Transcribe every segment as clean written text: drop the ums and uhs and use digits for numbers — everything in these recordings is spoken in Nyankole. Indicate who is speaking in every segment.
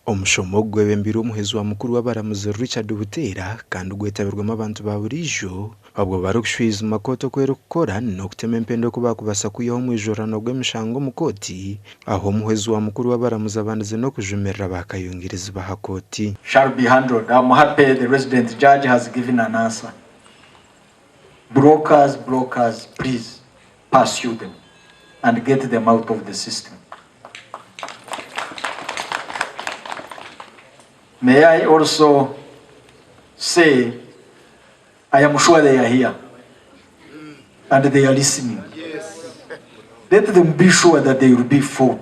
Speaker 1: Omushomo ogu gwebembeirwe omuhwezi wa mukuru w'abaramuzi Richard Buteera kandi gwetabirwemu abantu ba buriijo obwo barikushwijuma kooti oku erikukora n'okutema empenda oku baakubaasa kwihaho omwijurano gw'emishango omu kooti ahu omuhwezi wa mukuru w'abaramuzi abandize n'okujumirira ba kayungirizi b'aha kooti.
Speaker 2: Shall be handled. I'm happy the resident judge has given an answer. Brokers, brokers, please pursue them and get them out of the system. May I also say I am sure they are here and they are listening. Let them be sure that they will be fought.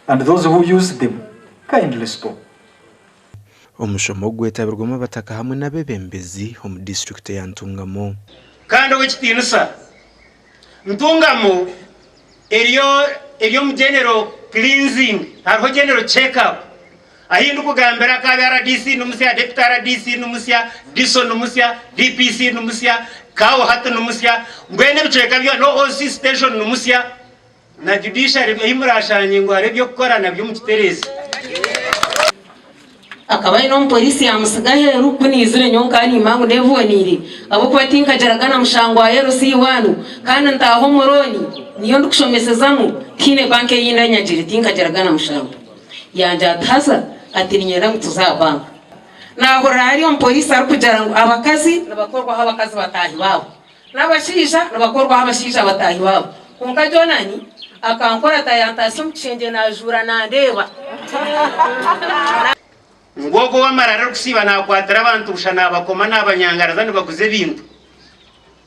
Speaker 2: And those who use them, kindly stop.
Speaker 1: Omushomo ogu gwetabirwemu abataka hamwe n'abeebembezi omu disiturikiti eya Ntungamo.
Speaker 3: Kandi ow'ekitiinisa, Ntungamo eriyo eri omu general cleansing, hariho general check up ahi ndikugambira akaabe rdc ni musya, deputy rdc ni musya, DISO ni musya, DPC ni musya, CAO hati ni musya, mbwenu ebicweka byona, OC station ni musya na judiciary ei murashangye ngu hariho eby'okukora nabyo mukitereeze.
Speaker 4: Akaba aine omupoliisi yaamutsiga aheeru, ku naizire nyowe nkaba niimanya ngu neeboneire ahabw'okuba tinkagiraga na mushango wa LC one kandi ntaaha omu looni niyo ndikushomesezamu tihaine banka ei ndanyagire tinkagiraga na mushango. Yangira ati haza ati niinyenda ngu tuze aha banka. Naahurira hariyo omupoliisi arikugira ngu abakazi nibakorwaho abakazi bataahi baabo. N'abashaija nibakorwaho abashaija bataahi baabo. Kwonka Jonani akankurata yantaasya omu kishengye naajuura nandeeba.
Speaker 3: Ngu ogwo ow'amarara arikusiiba naakwatira abantu busha naabakoma naabanyangaraza nibaguza ebintu,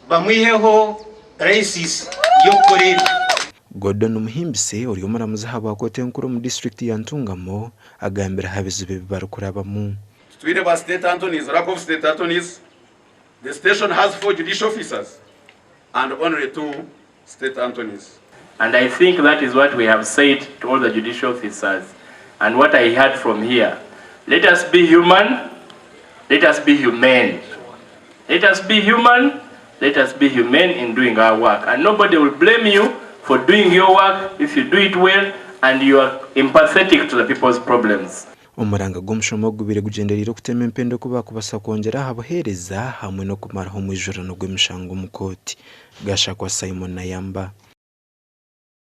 Speaker 3: bamwiheho rayisisi y'okukora ebyo.
Speaker 1: Gordon Muhimbise ori omuramuzi ahabwa kooti enkuru omu disiturikiti ya Ntungamo agambire aha bizibu ebi barikurabamu.
Speaker 5: Tutwire ba state attorneys, lack of state attorneys. The station has four judicial officers and only two state attorneys.
Speaker 6: And I think that is what we have said to all the judicial officers and what I heard from here. Let us be human, let us be humane. Let us be human, let us be humane in doing our work. And nobody will blame you for doing your work if you do it well and you are empathetic to the people's problems.
Speaker 1: Omuranga gw'omushomo ogu gubaire gugyendereire okutema empenda oku baakubaasa kwongyera aha buheereza hamwe n'okumaraho omwijurano gw'emishango omu kooti. Gashakwa Simon Nayamba.